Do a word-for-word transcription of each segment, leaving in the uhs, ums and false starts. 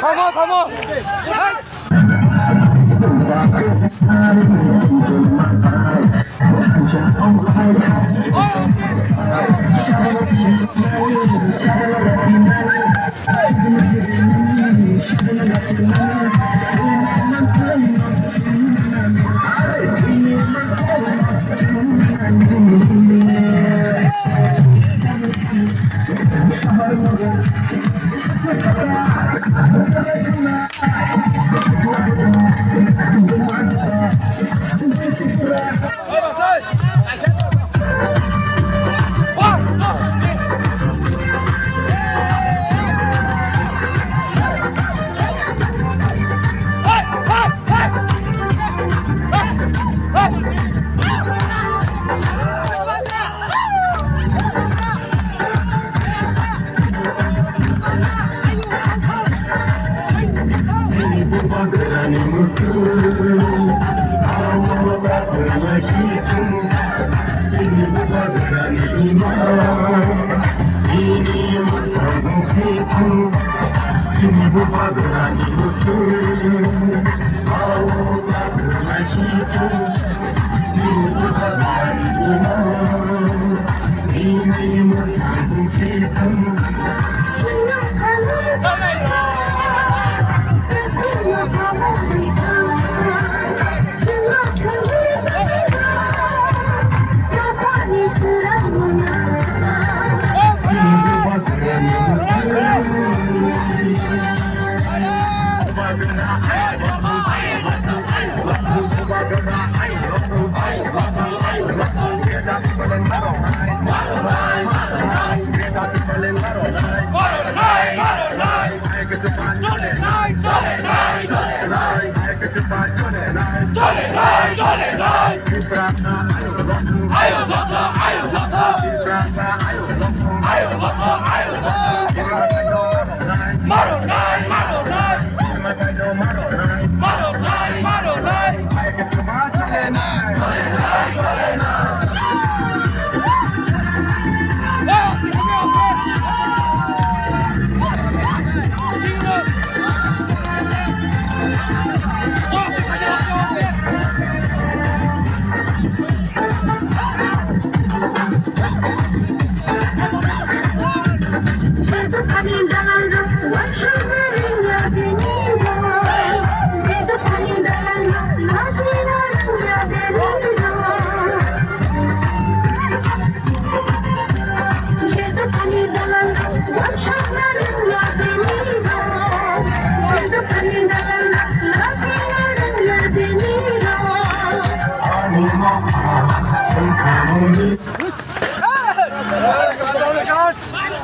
Thamo, thamo.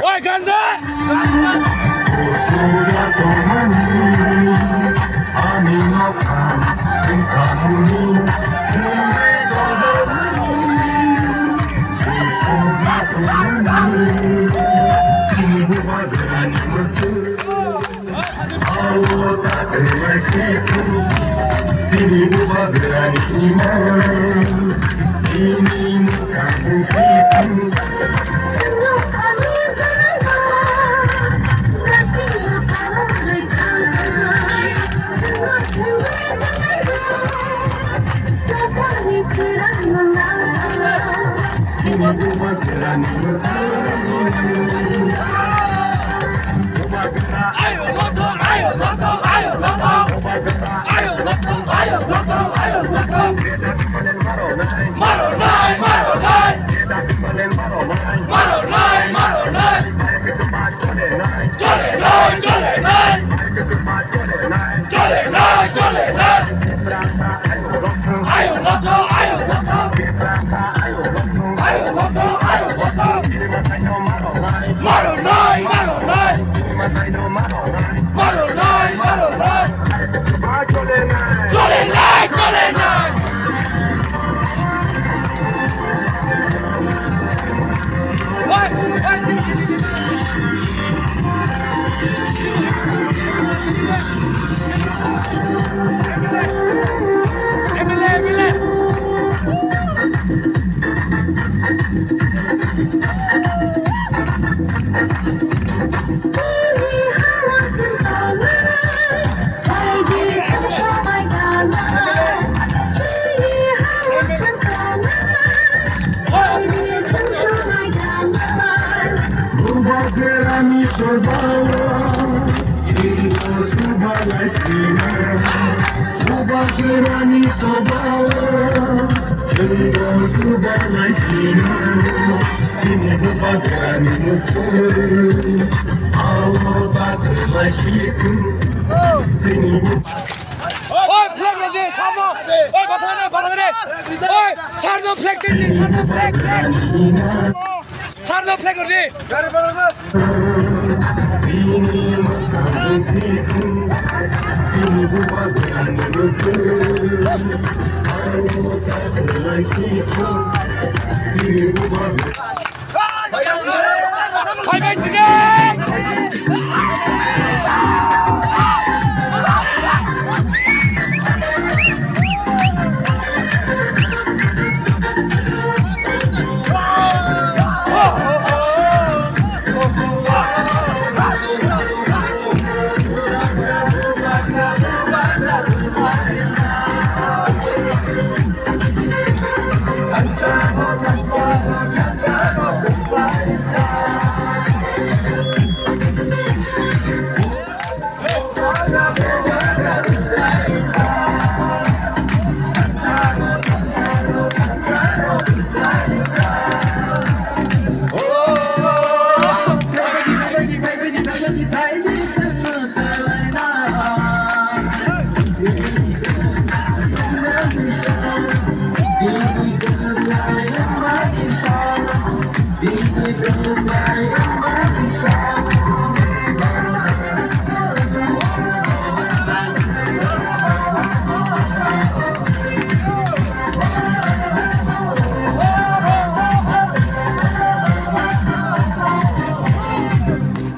Oi, ganda! Oi, flag rwdi, sarno. Oi, bathang de, bathang de. Oi, sarno flag rwdi, sarno flag, flag. Sarno flag rwdi. Bye bye, Sine!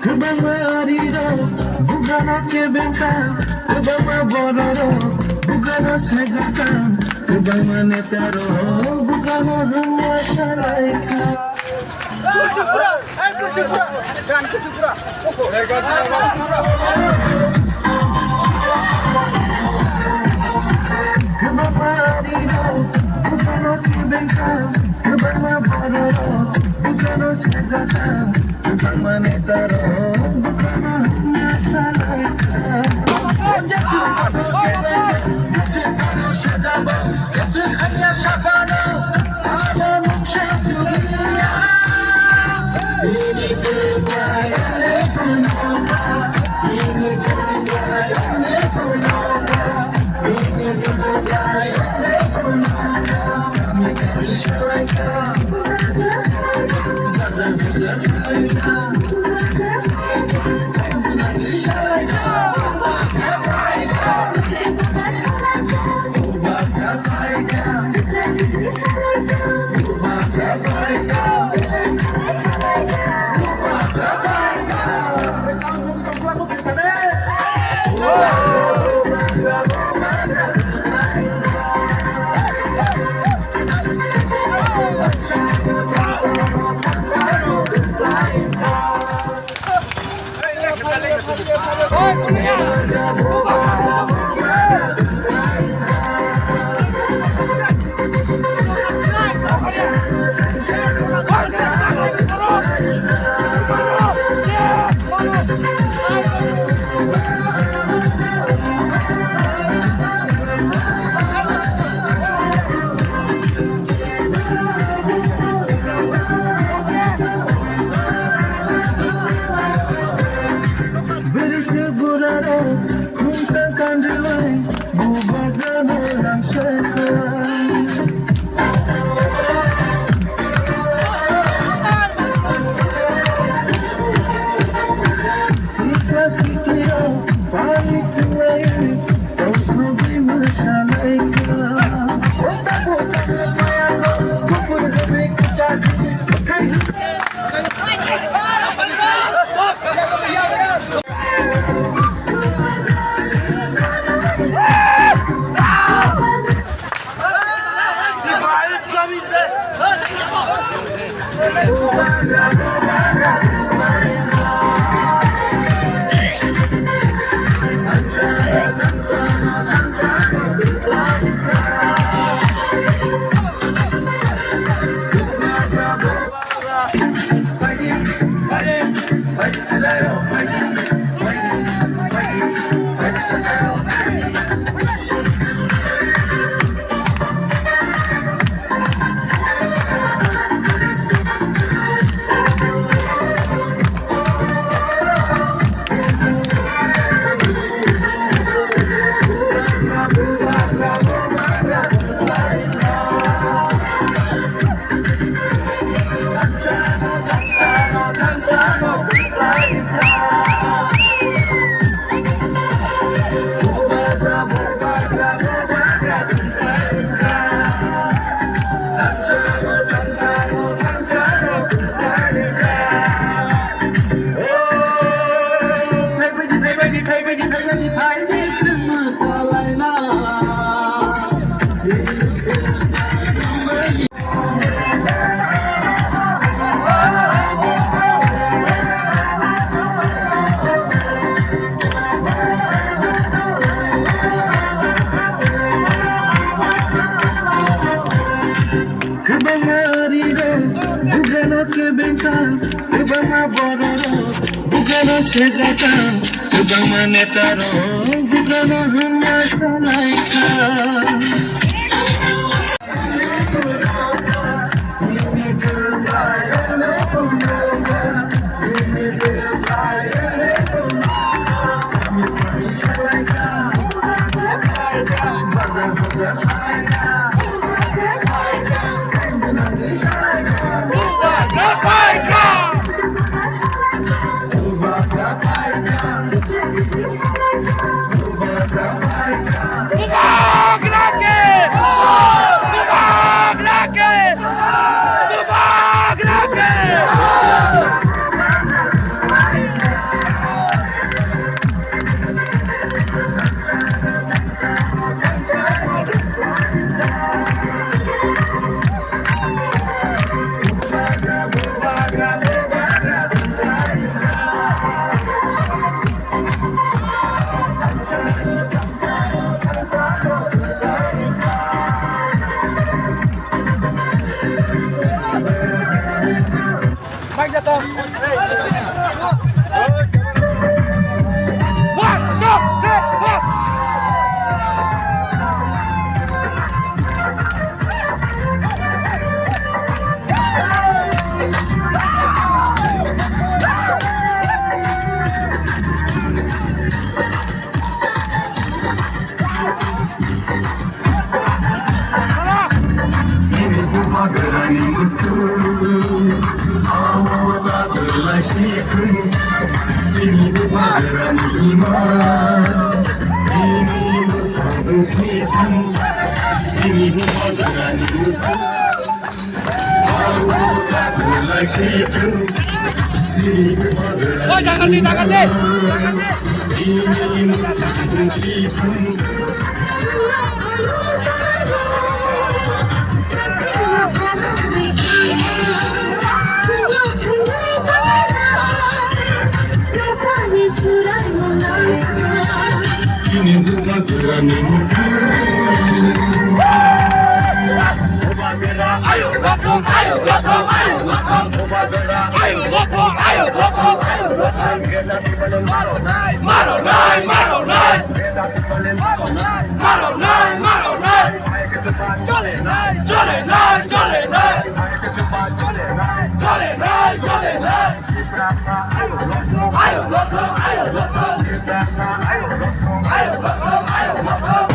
Kwbangma arirok bugrano chebengkha, kwbangma bororok bugrano saijakha, kwbangma netarok bugrano hwnma salaikha. Kwbangma rirok bugano kebengkha, kwbangma bororok bugano sejakha, kwbangma netarok bugano hwnna salaikha. Oi, jangan di, jangan di, jangan di. Maro nai, maro nai. Maro nai, maro nai. Chole nai, chole nai, chole nai. Chole nai, chole nai. Ayo, loco, ayo, loco. Ayo, loco, ayo, loco.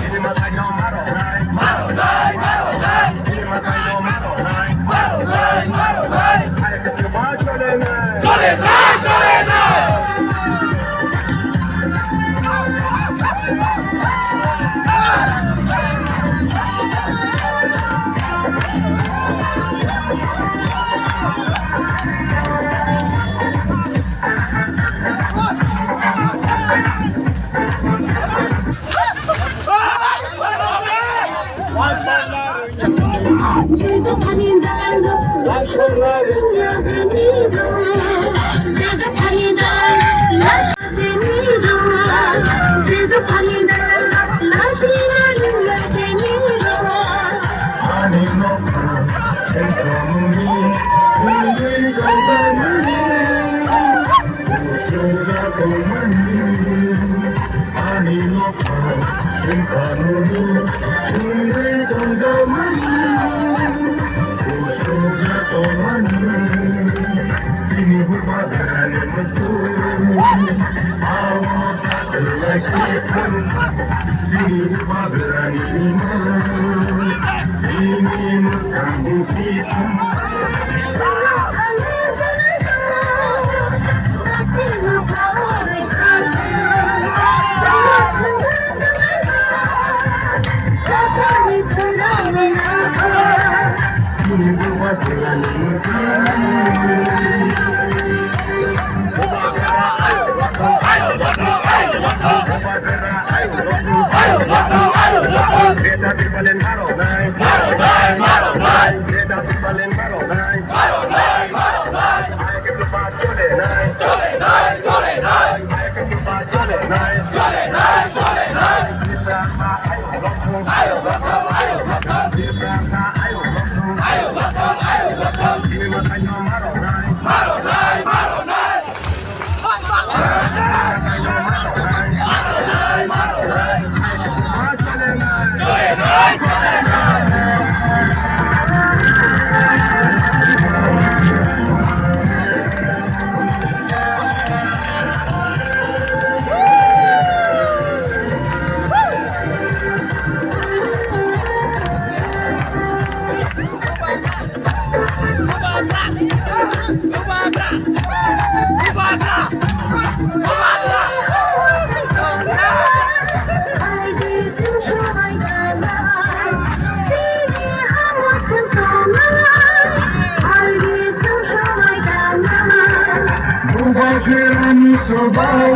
Bubagrani sobao,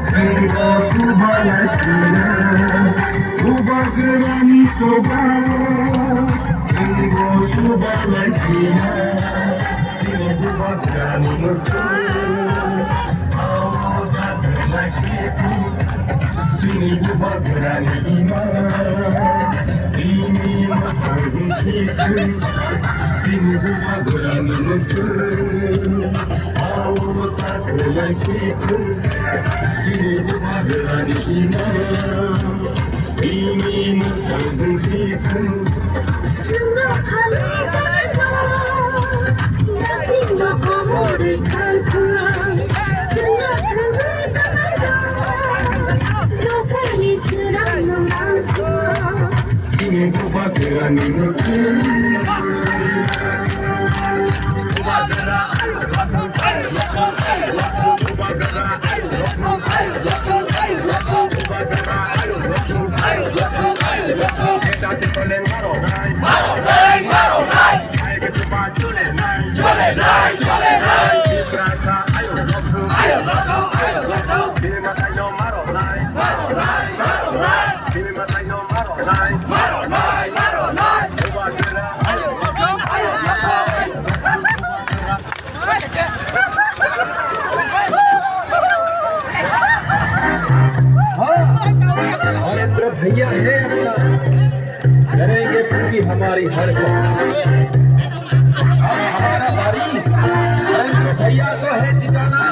sirbo subalai sina. Bubagrani sobao, sirbo subalai sina. Sirbo subalai sina. Chini bubagrani ima, bini mwkhang bisi thwi. Chini bubagrani mwkhang, aro ta kwlai si thwi. Chini bubagrani ima, bini mwkhang bisi thwi. अरे भैया है अपना, करेंगे पूरी हमारी हर। अब हमारा बारी, अरे भैया को है जिताना।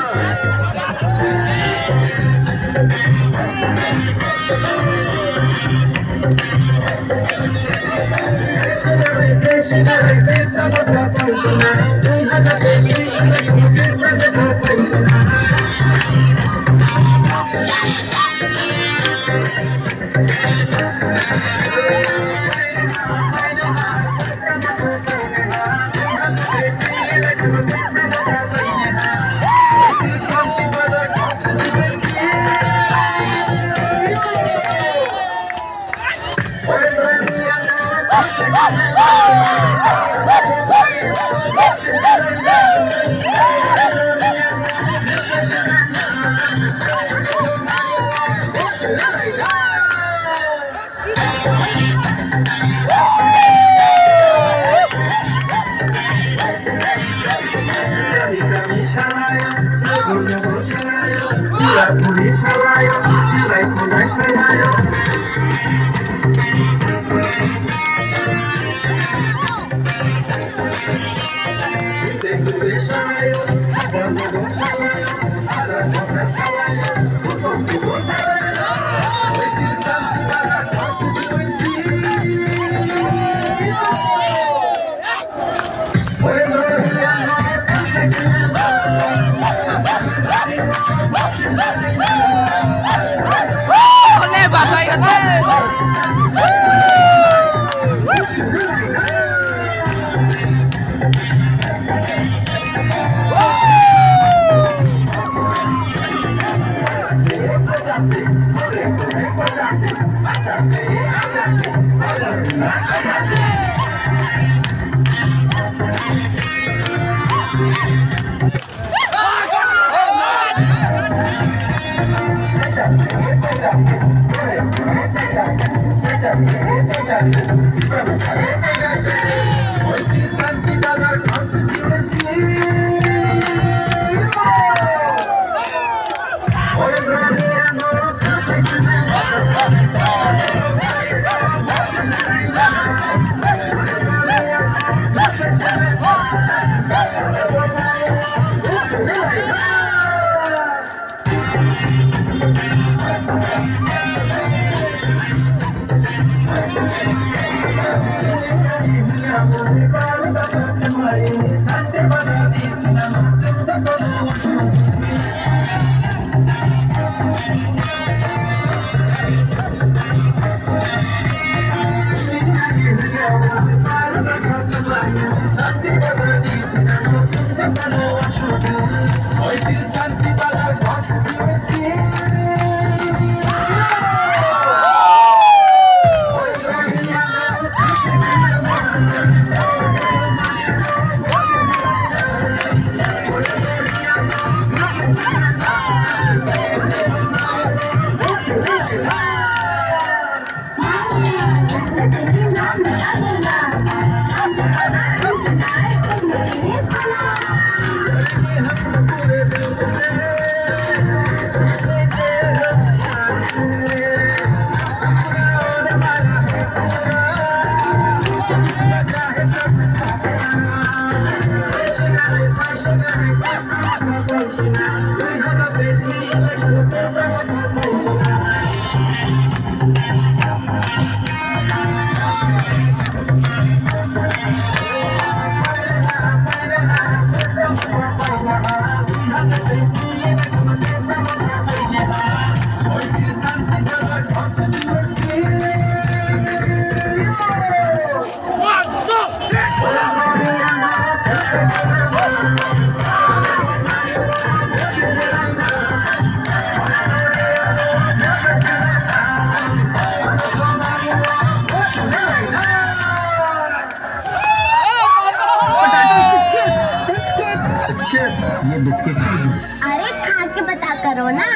अरे खा के पता करो ना।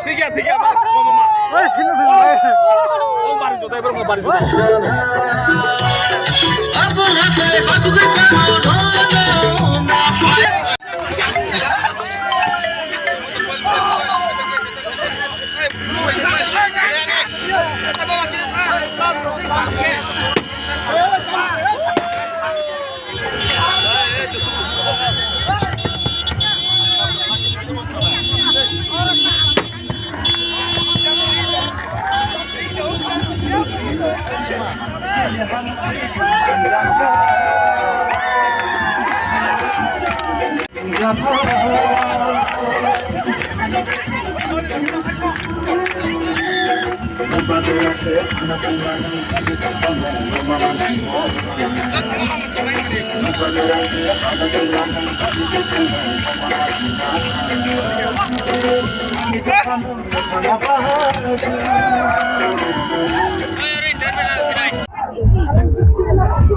ठीक है, ठीक है, बस, वो मामा। ओए, फिल्म, फिल्म, ओए। वो बारी जुदा है, वो बारी जुदा है। अब रहते बदल करो, ढोल दो।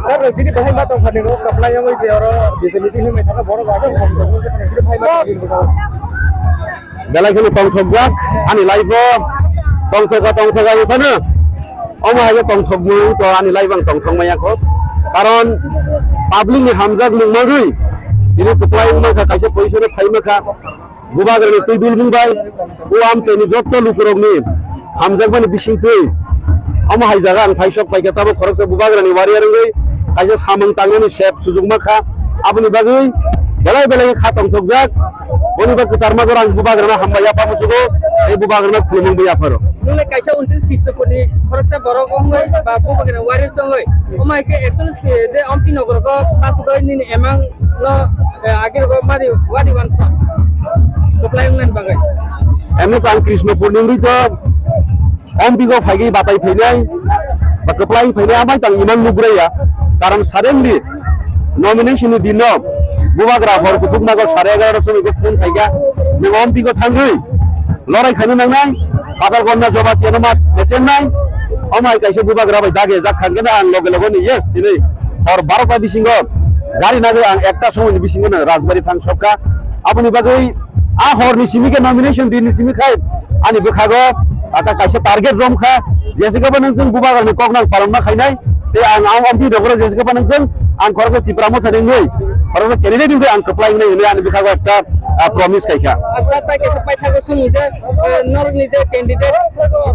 Sir, bini bahai ma tong phani no, kaplai yang oi je oro, bini bini himai thana borok agak kom tong, bini bahai ma tong phani no. Belai kheno tongthokjak ani life o, tongthoka tongthoka wngkhano omo hai khe tongthokmung to ani life ang tongthok maya kho. Karon public ni hamjak mung manwi tini kwplai wngma kha, kaisa position o phai ma kha. Bubagrani twi dulbung bai o amchaini jotto lukurokni hamjakmani bisingtwi omo hai jaga ang phaisok paikha, tamo khoroksa Bubagrani warrior wngwi kaisa samung tangnani sep sujukma kha. Aboni bagwi belai belai khe kha tongthokjak. Boni bagwi kwcharma jora ang Bubagrano hambai yapha musugo, tei Bubagrano khulumung bo yapharo. Nungle kaisa untris Kristopurni khoroksa borok wngwi ba Bubagrani warrior wngwi, omo hai khe actually je Ompi nogor ko pasugoi nini emang no, eh, agir go mari wadi wansa. Koplai wngmani bagwi. Emno ang Krishnapur ni wngwi to Ompi go phaigwi batai phainai, ba kwplai phainai amai tang imang nugraya. Karon suddenly nomination ni dino Bubagra hor kuthuk mago sare egarota somoi go phone khaikha, nung Ompi go thangwi lorai khaina nangnai, Patalgonna Jamatia no ma mesengnai. Omo hai kaisa Bubagra bai dage jak khankhe ang loge loge ni yes sinai hor barota bisingo gari nagwi ang ekta somoi ni bisingo no Rajbari thang sokha. Aboni bagwi a hor ni simi khe nomination din ni simi khai ani bwkhago ata kaisa target rom kha, jese khe bo nung chwng Bubagra ni kok nang palon ma khainai. Tei ang, ang Ompi nogoro jese khe bo nung chwng ang khoroksa Tipra Motha ni wngwi khoroksa candidate wngwi ang kwplai wngnai hinwi ani bwkhago ekta, ah, promise khaikha. Acha, tai kaisa paithago sung je, eh, norokni je candidate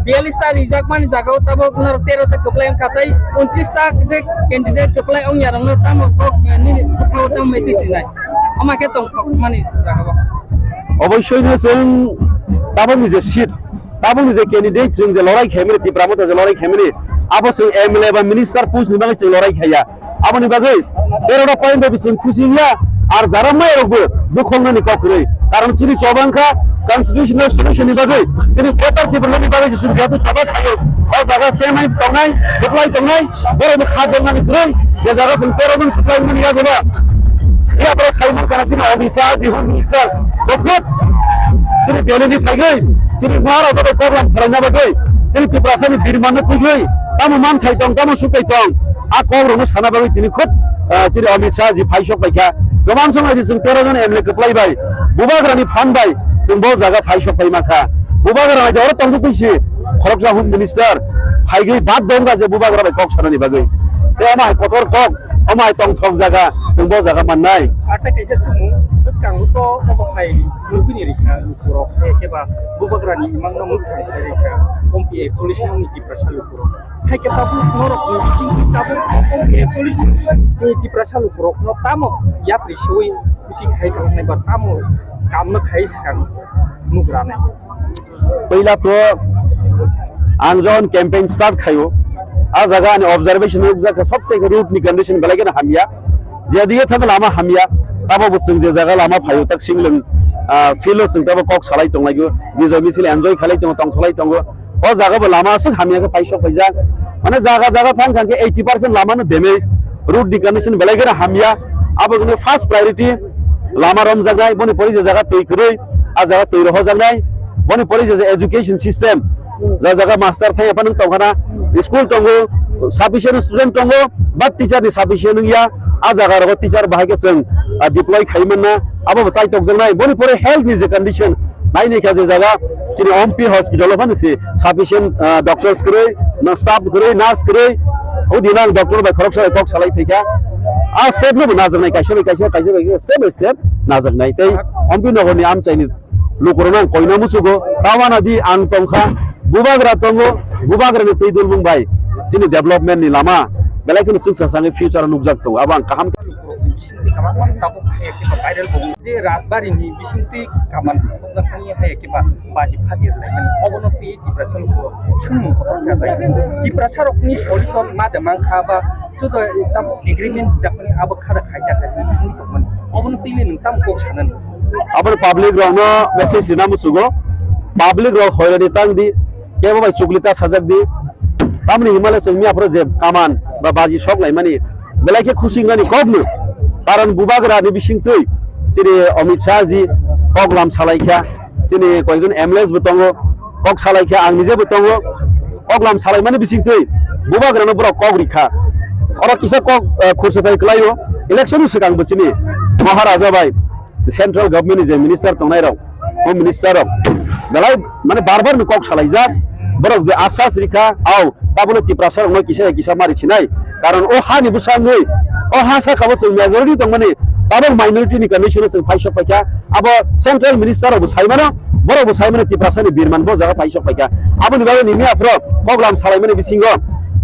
biyallis ta rijak mani jagao tabok norok tero ta kwplai wngkha, tai untris ta je candidate kwplai wngya rokno tamo kok, eh, nini bwkhao tamo message rinai? Ama khe tongthok mani jagao. Oboisoi no chwng tabokni je seat, tabokni je candidate chwng je lorai khaimani, Tipra Motha je lorai khaimani, abo chwng M L A ba minister post ni bagwi chwng lorai khaiya. Aboni bagwi terota point bai bising khusi wngya, ar jara mairokbo bukhongnani kok kwrwi. Karon chini choba wngkha constitutional solution ni bagwi, chini greater Tipraland ni bagwi se chini jehetu choba khaio, o jaga chenai tongnai, kwplai tongnai, borokni kha dongnani kwrwi, je jaga chwng tero jon kwplai wngmani yagoba. Iya borok sai mankha chini Amit Shah ji Home Minister, bokhot chini Delhi ni phaigwi, chini Maharaj bai koklam salaina bagwi, chini Tiprasa ni birman no kwigwi, tamo manthai tong, tamo sukai tong, a kok rokno sana bagwi tini khub, ah, chini Amit Shah ji phaisok paikha. Kwbang song hai chwng tero jon M L A kwplai bai, Bubagrani phan bai chwng bo jaga phaisok pai mankha. Bubagra hai oro tongtwi twi si khoroksa Home Minister phaigwi bad dongkha je Bubagra bai kok sanani bagwi. Tei omo hai kotor kok, omo hai tongthok jaga chwng bo jaga mannai. Ata kaisa sumung bwskango to obo hai nugwini rikha lukurok hai khe ba Bubagrani imangno mukthang khai rikha. Ompi ekchollish nokni Tiprasa lukurok. Hai khe tabuk norokni bisingtwi tabuk ekchollish ni Tiprasa lukurokno tamo yapri seui khuchi khai kalainai ba tamo kamno khai swkang nukranai. Puila to ang jokhon campaign start khaio, a jaga ani observation nukjak kha, sobse khe road ni condition belai kheno hamya. Jedige thang lama hamya, tabo bo chwng je jaga lama phaio tak singlwng, ah, field o chwng tabo kok salai tonglaio, bijoy misil enjoy khalai tongo, tongtholai tongo. O jaga bo lama aswk hamya khe paisok paijak. Mane jaga jaga thang thang khe eighty percent lama no damage, road ni condition belai kheno hamya. Abo hwno first priority lama romjaknai, boni pore je jaga twi kwrwi, a jaga twi rohojaknai, boni pore je education system, ja jaga master thai apha nung tongkhana, school tongo, sufficient student tongo, but teacher ni sufficient wngya, a jaga rogo teacher bahai khe chwng, ah, deploy khai manna, abo bo chai tokjaknai, boni pore health ni je condition, nai nai kha je jaga chini Ompi hospital o phano se sufficient, ah, doctors kwrwi, na staff kwrwi, nurse kwrwi, o dino ang doctor bai khoroksa bai kok salai phaikha. A step no bo najaknai, kaisa bai kaisa, kaisa bai kaisa, step by step najaknai. Tei Ompi nogor ni amchai ni lukurokno ang koina muchugo, tawana di ang tongkha, Bubagra tongo, Bubagra ni twi dulbung bai chini development ni lama belai kheno chwngsa sangwi future o nukjak tongo, abo ang kaham khe. Bisingtwi kwbangma tabuk hai khe viral bo je Rajbari ni bisingtwi kaman khokjakmani hai khe ba baji phadi rwlaimani, obono twi Tiprasa lukurok sumung kotor khe achai. Tiprasa rokni solution ma de mankha ba juda tabuk agreement jakmani abo khada khaijak hai bisingtwi tongmani, obono twi le nwng tamo kok sanani? Aboni public rokno message rina muchugo, public rok hoirani tang di, kebo bai chukli ta sajak di. Tamni himale chwng miya phoro je kaman ba baji sok laimani belai khe khusi wngnani kok no. Karon Bubagra ni bisingtwi chini Amit Shah ji kok lam salai kha, chini koijon M L As bo tongo, kok salai kha, ang nije bo tongo, kok lam salai mani bisingtwi Bubagra no borok kok rikha. Oro kisa kok, eh, khursa thai kwlaio, election ni swkang bo chini Maharaja bai central government ni je minister tongnai rok, home minister rok, Belai mane bar bar ni kok salaijak. Borok je asas rikha, au, tabole Tiprasa rokno kisa ya kisa mari sinai. Karon o ha ni bwsangwi, o ha saka bo chwng majority tongmani, tabok minority ni condition o chwng phai sok paikha. Abo central minister rok bo sai mano, borok bo sai mano Tiprasa ni birman bo jaga phai sok paikha. Aboni bagwi ni miya phro program salai mani bisingo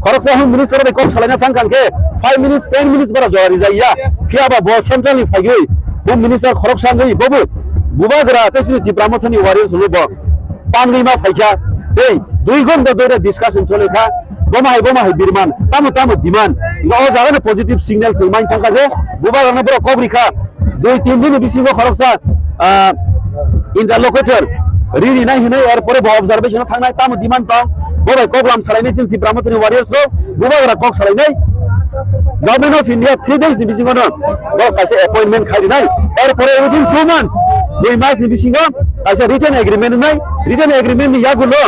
khoroksa home minister bai kok salaina thang kang khe five minutes, ten minutes bara jora rijak ya. Phiya ba bo central ni phaigwi home minister khoroksa wngwi bobo bubagra tei chini Tipra Motha ni warriors rok bo tangwi ma phaikha. Tei dui ghonta dhore discussion chole kha. Bomo hai, bomo hai birman, tamo, tamo demand. Nga o jaga no positive signal chwng main thang kha je bubagra no borok kok rikha. Dui tin din ni bisingo khoroksa, ah, interlocutor ri rinai hinwi, er pore bo observation o thangnai, tamo demand tong, bo bai kok lam salainai chini Tipra Motha ni warriors rok, bubagra kok salainai. Government of India three days ni bisingo no bo kaisa appointment khai rinai, er pore within two months, dui mas ni bisingo kaisa written agreement wngnai, written agreement ni yagulo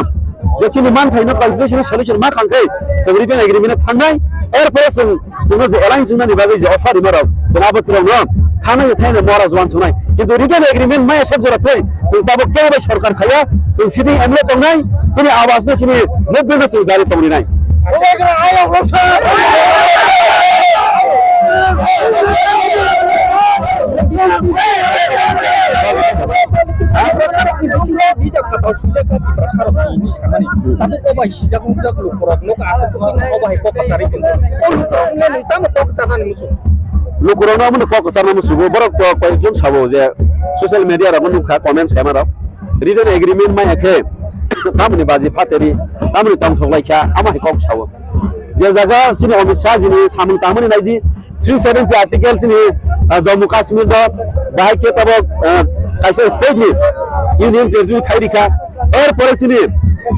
je chini manthai no constitutional solution ma khang khe chwng written agreement o thangnai, er pore chwng Chwngno je alliance wngnani bagwi je offer rima rok, chwng abo twrwngno thana je thaino mora juan sunai. Kintu written agreement maya sep jora thai, chwng tabuk kebo bai sorkar khaiya, chwng sitting M L A tongnai, chini awaz no chini movement no chwng jari tongrinai. Lukurokno omono kok kwcharma musugo, borok to koyekjon sabo je social media rogo nukha, comments khaima rok, written agreement maya khe tamoni baji phateri, tamoni tongthok laikha, ama hai kok sao. Je jaga chini Amit Shah jini samung tangmani naidi, three seventy article chini, ah, Jammu Kashmir no bahai khe tabok, ah, kaisa state ni union territory khai rikha. Er pore chini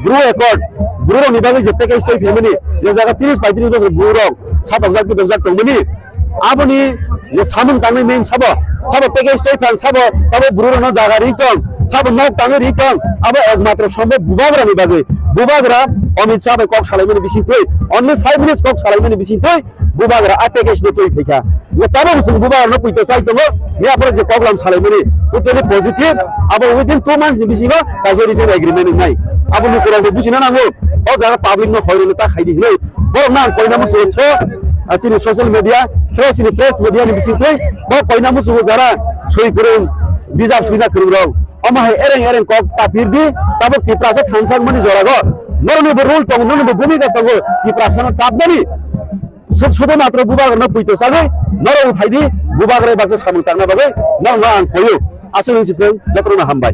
Bru Accord, Bru rok ni bagwi je package twi phaimani, je jaga tris paitris bosor Bru rok satokjak pitokjak tongmani, aboni je samung tangnai main sabo, sabo package twi phang sabo, tabo Bru rok no jaga ri tong, sabo nok tangwi ri tong, abo ekmatro sombhob bubagra ni bagwi, bubagra Amit Shah bai kok salaimani bising twi, only five minutes kok salaimani bising twi, bubagra a package no twi phaikha. Bo tabok chwng bubagra no puito chai tongo. Ni aphuru je program salaimani totally positive. Abo within two months ni bisingo kaisa written agreement wngnai. Abo lukurok bo bujina nango. O jaga public no hoironi ta khaidi hinwi. Borok no ang koina musugo tho, ah, chini social media, tho chini press media ni bising twi. Bo koina musugo jara soi kwrwng, bijap soina kwrwng rok. Omo hai ereng ereng kok ta pirdi, tabok Tiprasa thansa mani jorago. Noroni bo rule tongo, noroni bo bhumika tongo, Tiprasa no chapnani. Sud-, sudu matro bubagra no puito chagwi, norok phaidi, bubagra baksa samung tangna bagwi, norok no ang koyo. Aswk wng sitwng, jotono hambai.